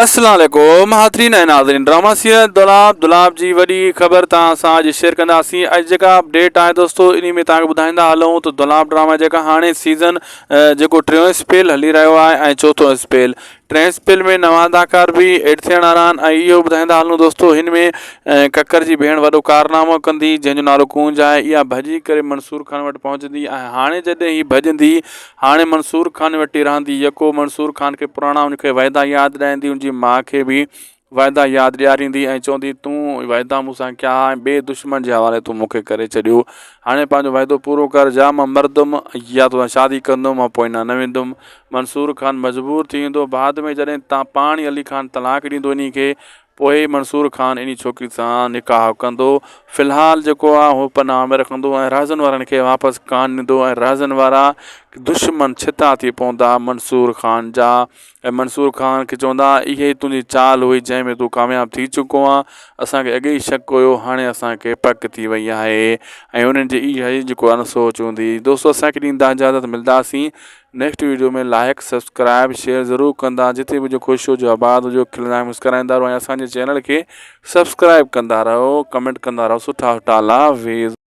السلام عليڪم حاضرين ۽ ناظرين ڊراما سيريل دولاب دولاب جي وڏي خبر توهان سان اڄ شيئر ڪنداسين اڄ جيڪا اپڊيٽ آهي دوستو انهي ۾ توهان کي ٻڌائيندا هلون ته دولاب ڊراما جيڪا هاڻي سيزن جيڪو ٽيون اسپيل هلي رهيو آهي ۽ چوٿون اسپيل ٽئين اسپيل ۾ نوان اداڪار به ايڊ ٿيڻ وارا آهن ۽ اهو ٻڌائيندا هلون دوستو هن ۾ ڪڪر جي ڀيڻ وڏو ڪارنامو ڪندي جنهن جو نالو ڪونج آهي اها ڀڄي ڪري منصور خان وٽ پهچندي ۽ هاڻي جڏهن هي ڀڄندي هاڻي منصور خان وٽ ئي رهندي يڪو منصور خان کي پراڻا ان کي وعدا ياد ڏياريندي ان جي ماء کي به وعدا ياد ڏياريندي ۽ چوندي تون وعدا مون سان ڪيا ۽ ٻئي دشمن جي حوالي تون مون کي ڪري ڇڏيو هاڻي پنهنجو وعدو پورو ڪر يا مان مردم يا توسان شادي ڪندم مان پوئنا نه ويندم منصور خان مجبور ٿي ويندو بعد ۾ جڏهن تان پاڻ ئي علي خان طلاق ڏيندو انهي کي پوء منصور خان انهي ڇوڪري سان نڪاح ڪندو في الحال جيڪو آ هو پناهه ۾ رکندو ۽ رهزن وارن کي واپس ڪان ڏيندو ۽ رهزن وارا دشمن ڇتا ٿي پوندا منصور خان جا ۽ منصور خان کي چوندا اها ئي تنهنجي چال هئي جنهن ۾ تون ڪامياب ٿي چڪو آن اسان کي اڳي ئي شڪ هيو هاڻي اسان کي پڪ ٿي وئي آهي ۽ انهن جي اها ئي جيڪو آهي نه سوچ هوندي دوستو اسان کي ڏيندا اجازت ملداسين next video ۾ like subscribe share ضرور ڪندا جتي به هجو خوش هجو آباد هجو کلندا ۽ مسڪرائيندا رهو ۽ اسان جي چينل کي سبسڪرائب ڪندا رهو ڪمينٽ ڪندا رهو سٺا سٺا الله حافظ.